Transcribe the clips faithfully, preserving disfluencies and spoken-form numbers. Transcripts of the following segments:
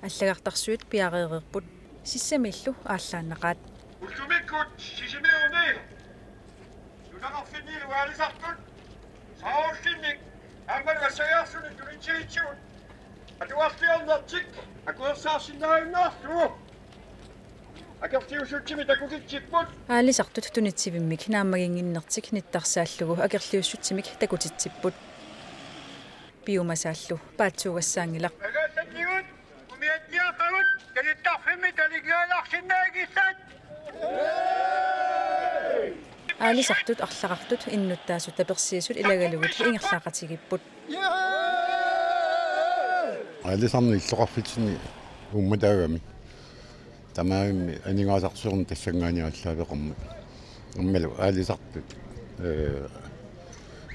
Allagartarsuit piareereerput, Sissamiillu aallaannaqaat. Ullumikkut Sisimiuni nunaqarfinnilu aalisartut saarullinnik aammalu assariarluni tunitsivitsigut atuarfiornertik akuersaarsinnaajunnaarlugu akerliussutsimik takutitsipput. Aalisartut tunitsivimmik naammaginnginnertik nittarsaallugu akerliussutsimik takutitsipput. Piumasaallu paatsuugassaanngilaq. Agassannigut umiatsiaqagut kanittarfimmi talingaalaarsinnaagissat. Aalisartut, arlaqartut, innuttaasut tapersiisut ilagalugit ingerlaaqatigiipput. Aalisarneq illoqarfitsinni uummataagami. Tamarmik aningaasarsiorneq tassanngaanniit aallaaveqarmat. Aammalu aalisartut, ee,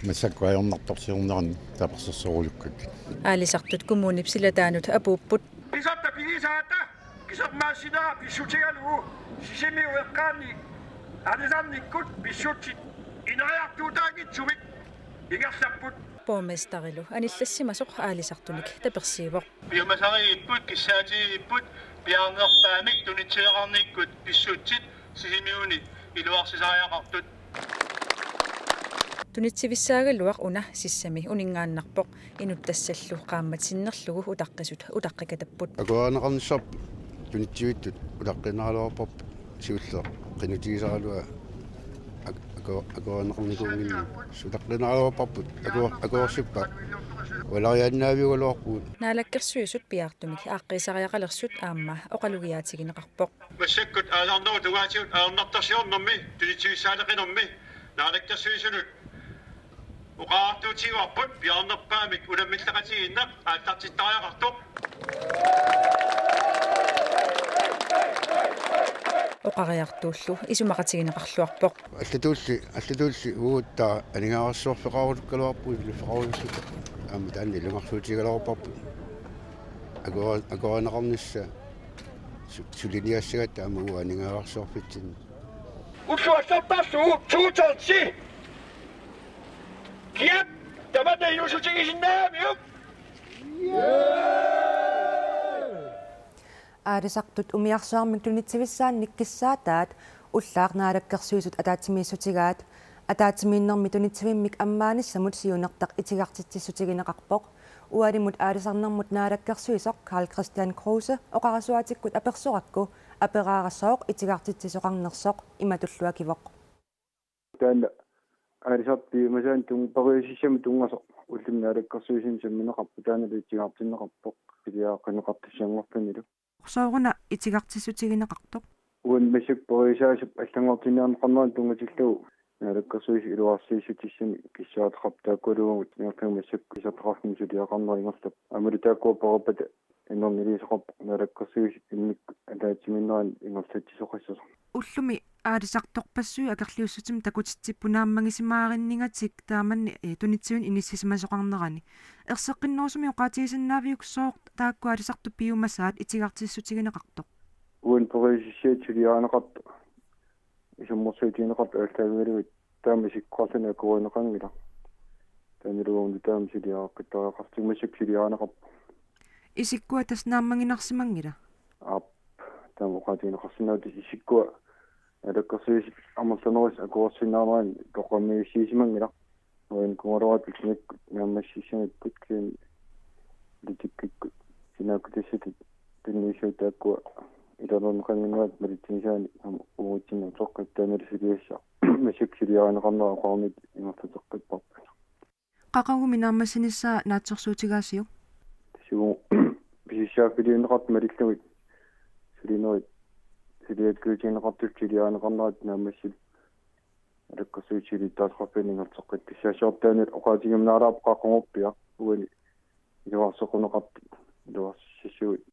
massakkut ajornartorsiornerani tapersersorulukkakkit. Aalisartut kommunip silataanut apuupput. Pisarta pigisaata kisermaassinera pissutigalugu Sisimiut eqqaanni aalisarnikkut pissutsit ineriartuutaanngitsumik ingerlapput. Borgmesterilu anillassimasoq aalisartunik tapersiivoq. Piumasariipput, kissaatigiipput, piaarnerpaamik tunitsiveqarnikkut pissutsit Sisimiuni iluarsisariaqartut. Tunitsivissaagaluaq una Sissami uninngaannarpoq, inuttassallu qaammat sinnerlugu utaqqisut utaqqikatapput. Akuerineqarnissarput tunitsivittut utaqqiinnaraluarparput, siulleq qinutigisaraluaq ak-, aku-, akuerineqarnikuunnginnami utaqqiinnaraluarparput, aku-, akuersippat ualariaannaaviugaluarpugut. Naalakkersuisut piaartumik aaqqiisariaqalersut aamma oqalugiaatigineqarpoq. Massakkut aalisarnerup tungaatigut ajornartorsiornermi tunitsivissaaleqinermi Naalakkersuisunut oqariartuutigaarput piaarnerpaamik unammilleqatigiinneq aallartittariaqartoq. Oqariartuullu isumaqatigineqarluarpoq. Allatulli, allatulli uuttaa aningaasarsiorfeqarulukkaluarpugut, suliffeqarullutik. Aamma taanna ilungersuutigigaluarparput. Akueri-, akuerineqarnissaa su-, suliniassagatta aamma uagut aningaasarsiorfitsinni. Ulluassartarsuup tuutersi. Kiap tamanna inuussutigisinnaagamiuk. Aalisartut umiarsuarmik tunitsivissaannik kissaataat ullaaq Naalakkersuisut ataatsimiissutigaat. Ataatsimiinnermi tunitsivimmik ammaanissamut siunertaq itigartitsissutigineqarpoq. Ualimut aalisarnermut naalakkersuisoq Karl-Kristian Kruse oqarasuaatikkut apersorakku, aperaarassooq itigartitsisoqarnersoq, imatullu akivoq. Taanna aalisartut piumasaannik tung-, periusissamik tunngasoq ullumi Naalakkersuisuni sammineqarpoq, taannalu itigartinneqarpoq suliaqqineqartussanngorlunilu. Sooruna itigartissutigineqartoq? Uani massakkut periusaasup allanngortinniarneqarnerani tunngatillugu Naalakkersuisut iluarsiissutissami kissaateqarpoq, taakkualuugamik ingerlaannaq massakkut isertitaqarfimmi suliaqarnera ingerlappoq. Aammalu taakkua pereerpata inerniliisoqarpoq Naalakkersuisut immikkut ataatsimiinnerani ingerlatsisoqassasoq. Ullumi aalisartorpassuit akerliussutsimik takutitsipput naammagisimaarinningatik taamanni, eh, tunitsivinik inissisimasoqarnerani. Erseqqinnerusumik oqaatigisinnaaviuk sooq taakku aalisartut piumasaat itigartissutigineqartoq? Uani periusissiat suliarineqartut isummersuutigineqartut aallaavigalugit taama isikkoqarluni akuerineqanngilaq. Taannalu uani taama suliareqqittariaqartigu massakkut suliarineqarpoq. Isikkua tassa naammaginarsimanngila? Aap, taama oqaatigineqarsinnaavoq, tassa isikkua Naalakkersuisut amerlanerusut akuersinnaanerani toqqammavissiisimanngilaq. Uani kuugaluaratta sinakkut naammassissanipput kisianni politikkikkut sinaakkutassatit tunniussavat taakkua ilalerneqannginnerat malitsigisaanik aamma uagutsinnut utoqqaat, taannalu suliassaq massakkut suliarineqarnera oqarnittut ingerlateqqipparput. Qaqugu naammassinissaa naatsorsuutigaasiuk? Tassa uagut pisussaaffiliunneqartut malillugit sulinerit suliakkiutigineqartut suliarineqarnerat naammassillugit Naalakkersuisut siulittaasoqarfianni ingerlateqqittussaassavarput, taanna oqaatigiumaarput qaqugorpiaq uani iluarseqquneqartut iluarsissassuit